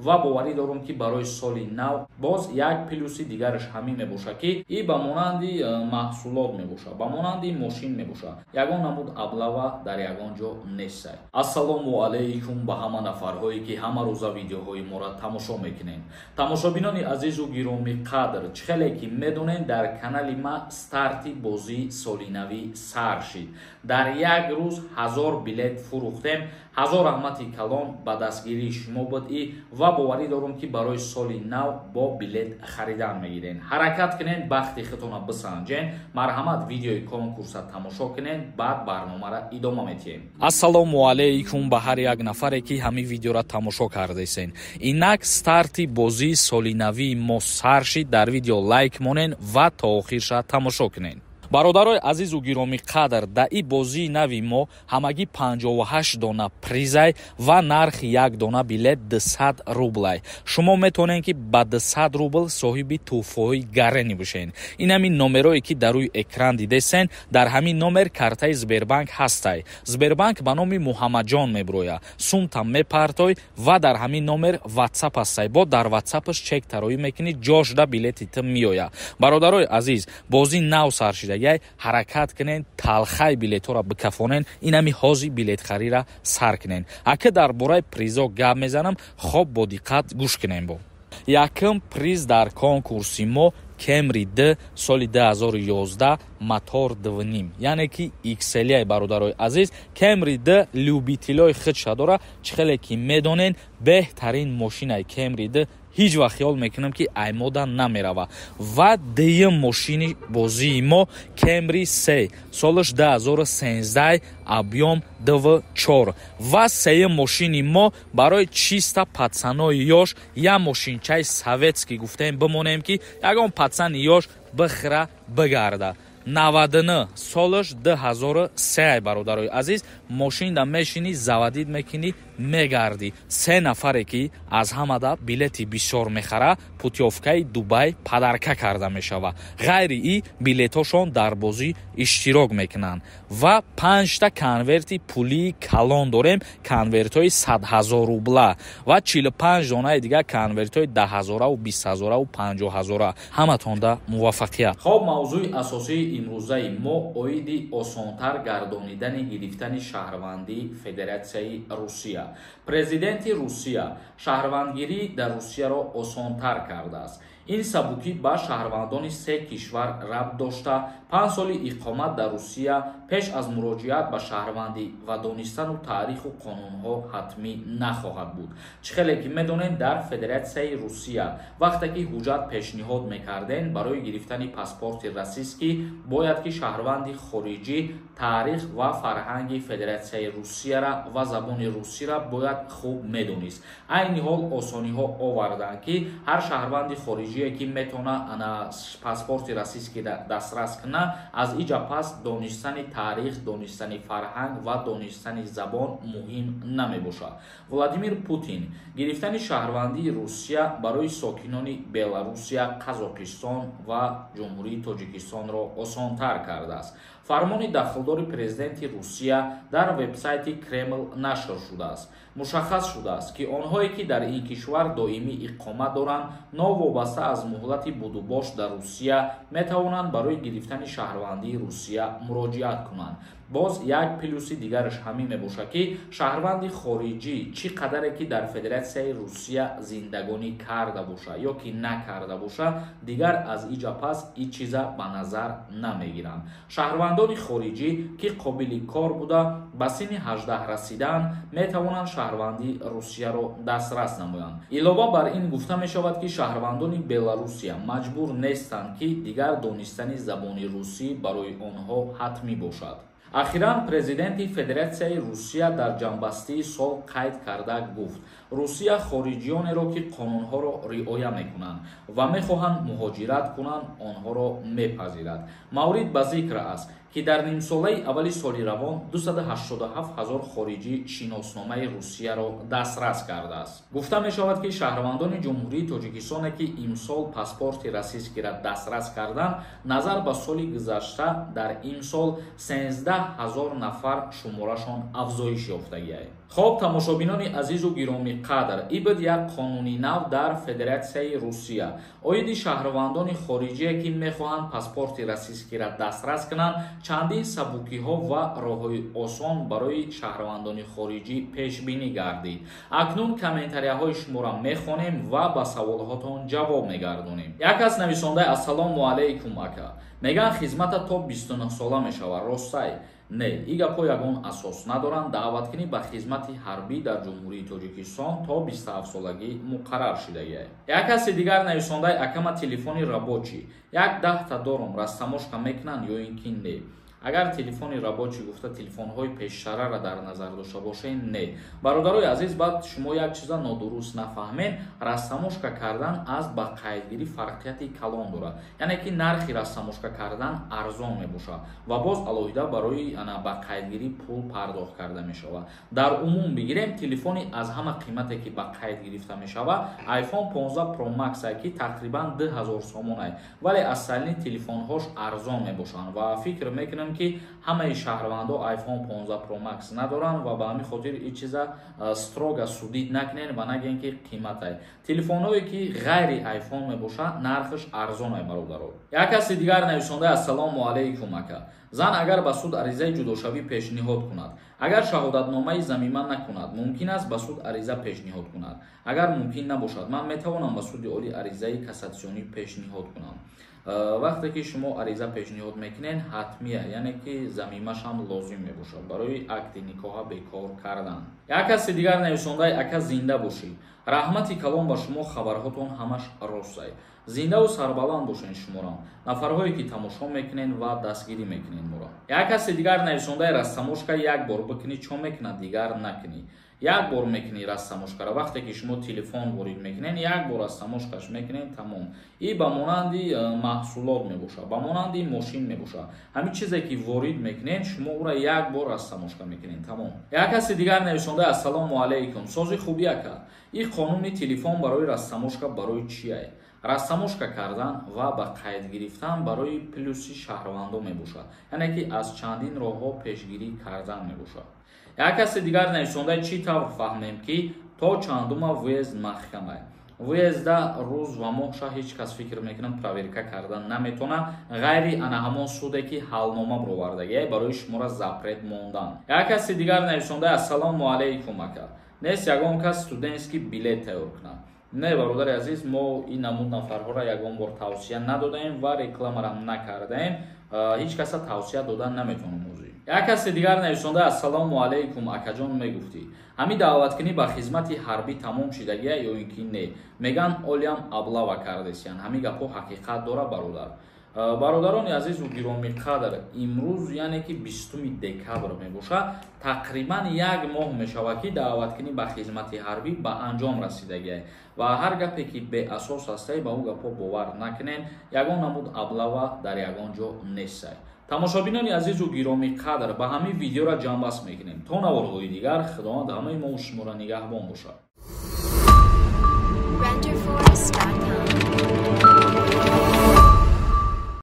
Ва боварӣ дорум, ки барои соли нав боз як плюси дигараш ҳамин мебошад, ки и ба монанди маҳсулот мебошад, ба монанди мошин мебошад, ягон намуд облава дар ягон ҷо нестай. Ассалому алайкум ба ҳама нафарҳое, ки ҳама рӯза видеоҳои моро тамошо мекунед. Тамошобинони азизу гиромӣ қадр, чӣ хеле ки медонед, дар канали ма старти бозии солинавӣ сар шид. Дар як рӯз 1000 билет фурӯхтем. Ҳазор раҳмати калон ба дастгирии шумо буд и ва боварӣ дорум, ки барои соли нав бо билет харидан мегирен. Ҳаракат кунен, бахти худтона бисанҷен. Марҳамат, видеои конкурса тамошо кунен, баъд барномаро идома метиҳем. Ассалому алайкум ба ҳар як нафаре, ки ҳамин видеоро тамошо кардесен. Инак старти бозии солинавии мо сар шид. Дар видео лайк монен ва то охирша тамошо кунен. Бародарои азизу гиромӣ қадр, дар и бозии нави мо ҳамагӣ 58 дона призай ва нархи як дона билет 200 рублай. Шумо метавонед, ки ба 200 рубл соҳиби тӯҳфаҳои гарени бошед. Ин ҳамин номерое, ки дар рӯи экран дидесен, дар ҳамин номер картаи Сбербанк ҳастай. Сбербанк ба номи Муҳаммадҷон мебирояд. Сумта мепартой ва дар ҳамин номер Ватсап ҳастай. Бо дар Ватсапаш чек тароӣ мекунӣ, ҷошда билети ту меояд. Бародарои азиз, бозӣ нав сар шида, ҳаракат кунен, талхай билетҳоро бикафонен. Инами ҳози билетхарира сар кунен. Ака дар бораи призо гап мезанам, хоб бо диққат гӯш кунем. Бо якум приз дар конкурси мо Кемри д соли 2011, мотор 2,5, яъне ки XL. Бародарои азиз, Кемри д любителои худша дора. Чӣ хеле ки медонен, беҳтарин мошинаи Кемри д, ҳеҷ вақт хиёл мекунам, ки аймода намерава. Ва дуюм мошини бозии мо Кемри се, солаш 2013, объём 2,4. Ва сеюм мошини мо барои чиста пацанои ёш як мошинчаи советский гуфтем бимонем, ки ягон пацани ёш бихӯра, бигарда. 99, солаш 2003. Бародарои азиз, мошинда мешинӣ, заводить мекунӣ, мегардӣ. Се нафаре, ки аз ҳамада билети бисёр мехара, путёвкаи Дубай подарка карда мешавад. Ғайри и билетҳошон дар бозӣ иштирок мекунанд. Ва панҷта конверти пулии калон дорем, конвертҳои 100 000 рубла ва 45 донаи дигар конвертҳои 10 ҳазораву 20 ҳазораву 50 ҳазора. Ҳаматонда муваффақият. Хоб, мавзӯи асосии имрӯзаи мо оиди осонтар гардонидани гирифтани шаҳрвандии Федератсияи Русия. Президенти Русия шаҳрвандгирӣ дар Русияро осонтар кардааст. Ин сабукӣ ба шаҳрвандони се кишвар рабт дошта, 5 соли иқомат дар Русия пеш аз муроҷиат ба шаҳрвандӣ ва донистану таъриху қонунҳо ҳатмӣ нахоҳад буд. Чӣ хеле ки медонед, дар Федератсияи Русия вақте ки ҳуҷҷат пешниҳод мекарден барои гирифтани паспорти российский, бояд ки шаҳрванди хориҷӣ таърих ва фарҳанги Федератсияи Русияра ва забони русиро бояд хуб медонист. Айни ҳол осониҳо оварданд, ки ҳар шаҳрванди хориҷие, ки метавона ана паспорти российский дастрас кунад, аз иҷа пас донистани таърих, донистани фарҳанг ва донистани забон муҳим намебошад. Владимир Путин гирифтани шаҳрвандии Русия барои сокинони Беларусия, Қазоқистон ва Ҷумҳурии Тоҷикистонро осонтар кардааст. Фармони дахлдори президенти Русия дар вебсайти Кремл нашр шудааст. Мушаххас шудааст, ки онҳое, ки дар ин кишвар доимӣ иқомат доранд, новобаста аз муҳлати будубош дар Русия, метавонанд барои гирифтани шаҳрвандии Русия муроҷиат кунанд. Боз як плюси дигараш ҳамин мебошад, ки шаҳрванди хориҷӣ чӣ қадаре ки дар Федератсияи Русия зиндагонӣ карда бошад ё ки накарда бошад, дигар аз иҷа пас ин чиза ба назар намегиранд. Шаҳрвандони хориҷӣ, ки қобили кор буда, ба синни 18 расидаанд, метавонанд шаҳрвандии Русияро дастрас намоянд. Илова бар ин, гуфта мешавад, ки шаҳрвандони Беларусия маҷбур нестанд, ки дигар донистани забони русӣ барои онҳо ҳатмӣ бошад. Ахиран президенти Федератсияи Русия дар ҷамъбастии сол қайд карда гуфт, Русия хориҷионеро, ки қонунҳоро риоя мекунанд ва мехоҳанд муҳоҷират кунанд, онҳоро мепазирад. Маврид ба зикр аст, ки дар нимсолаи аввали соли равон 287 ҳазор хориҷӣ шиносномаи Русияро дастрас кардааст. Гуфта мешавад, ки шаҳрвандони Ҷумҳурии Тоҷикистоне, ки имсол паспорти российскийро дастрас карданд, назар ба соли гузашта дар имсол 13 ҳазор нафар шуморашон афзоиш ёфтагиай. Хоб, тамошобинони азизу гиромӣ қадр, ибд як қонуни нав дар Федератсияи Русия оиди шаҳрвандони хориҷие, ки мехоҳанд паспорти российскиро дастрас кунанд, чандин сабукиҳо ва роҳҳои осон барои шаҳрвандони хориҷӣ пешбинӣ гардид. Акнун комментарияҳои шуморо мехонем ва ба саволҳотон ҷавоб мегардонем. Як кас нависондаи: «Ассалому алайкум, ака, мегӯянд, хизмата то 29 сола мешавад, ростай?» Не, ин гапҳо ягон асос надоранд. Даъваткунӣ ба хизмати ҳарбӣ дар Ҷумҳурии Тоҷикистон то 27 солагӣ муқаррар шудагиа. Як каси дигар нависондаи: «Акама, телефони рабочий як 10-та дорум, растаможка мекунанд ё ин ки не?» Агар телефони рабочий гуфта телефонҳои пешшарара дар назар дошта бошед, не. Бародарои азиз, баъд шумо як чиза нодуруст нафаҳмед: растаможка кардан аз ба қайдгирӣ фарқияти калон дорад, яъне ки нархи растаможка кардан арзон мебошад ва боз алоҳида барои ба қайдгирӣ пул пардохт карда мешавад. Дар умум бигирем, телефони аз ҳама қимате, ки ба қайд гирифта мешавад, iPhone 15 Pro Max, ки тақрибан 2000 сомонай, вале аз салини телефонҳош арзон мебошанд. Ва фикр мекунам, ки ҳамаи шаҳрвандо iPhone 15 Pro Max надоранд ва ба ҳамин хотир ин чиза строго судить накунед ва нагӯен, ки қиматай. Телефонҳое, ки ғайри iPhone мебошад, нархаш арзонай, бародаро. Як каси дигар нависонда: «Ассалому алайкум, ака, зан агар ба суд аризаи ҷудошавӣ пешниҳод кунад, агар шаҳодатномаи замима накунад, мумкин аст ба суд ариза пешниҳод кунад? Агар мумкин набошад, ман метавонам ба суди олӣ аризаи кассатсионӣ пешниҳод кунам?» Вақте ки шумо ариза пешниҳод мекунед, ҳатмия, яъне ки замимашам лозим мебошад барои акди никоҳа бекор кардан. Як каси дигар нависондаи: «Ака, зинда бошӣ, раҳмати калон ба шумо, хабарҳотон ҳамаш ростай, зиндаву сарбаланд бошед шуморам, нафарҳое ки тамошо мекунед ва дастгирӣ мекунед моро». Як каси дигар нависондаи: «Растаможка як бор бикунӣ, чо мекунад, дигар накунӣ?» Як бор мекунӣ растаможкара, вақте ки шумо телефон ворид мекунед, як бор растаможкаш мекунед, тамом. И ба монанди маҳсулот мебошад, ба монанди мошин мебошад. Ҳамин чизе ки ворид мекунед, шумо ӯра як бор растаможка мекунед, тамом. Як каси дигар нависонда: «Ассалому алайкум, сози хуби, ака, ин қонуни телефон барои растаможка барои чие?» Растаможка кардан ва ба қайд гирифтан барои плюси шаҳрвандо мебошад, яъне ки аз чандин роҳҳо пешгирӣ кардан мебошад. Як каси дигар нависонда: «Чӣ тавр фаҳмем, ки то чандума въезд маҳкамай?» Въезда рӯз ва моҳша ҳеҷ кас, фикр мекунам, проверка кардан наметавона, ғайри ана ҳамон суде, ки ҳалнома бировардагиай барои шуморо запрет мондан. Як каси дигар нависонда: «Ассалому алайкум, ака, нест ягон кас студентский билет тайёр кунад?» Не, бародари азиз, мо ин намуд нафарҳоро ягон бор тавсия надодаем ва рекламарам накардаем, ҳеҷ каса тавсия дода наметавонам ҳозир. Як каси дигар нависонда: «Ассалому алайкум, акаҷон, мегуфтӣ, ҳамин даъваткунӣ ба хизмати ҳарбӣ тамом шидагия ё ин ки не? Меган, олиам облава кардесиян, ҳамин гапҳо ҳақиқат дора, бародар?» Бародарони азизу гиромиқадр, имрӯз, яъне ки 20 декабр мебошад, тақрибан як моҳ мешавад, ки даъваткунӣ ба хизмати ҳарбӣ ба анҷом расидагиай ва ҳар гапе ки беасос ҳастай, ба ӯ гапҳо бовар накунед. Ягон намуд облава дар ягон ҷо нестай. Тамошобинони азизу гиромиқадр, ба ҳамин видеоро ҷамъбаст мекунем. То наворҳои дигар Худованд ҳамаи мо шуморо нигаҳбон бошад. Renderforest.com.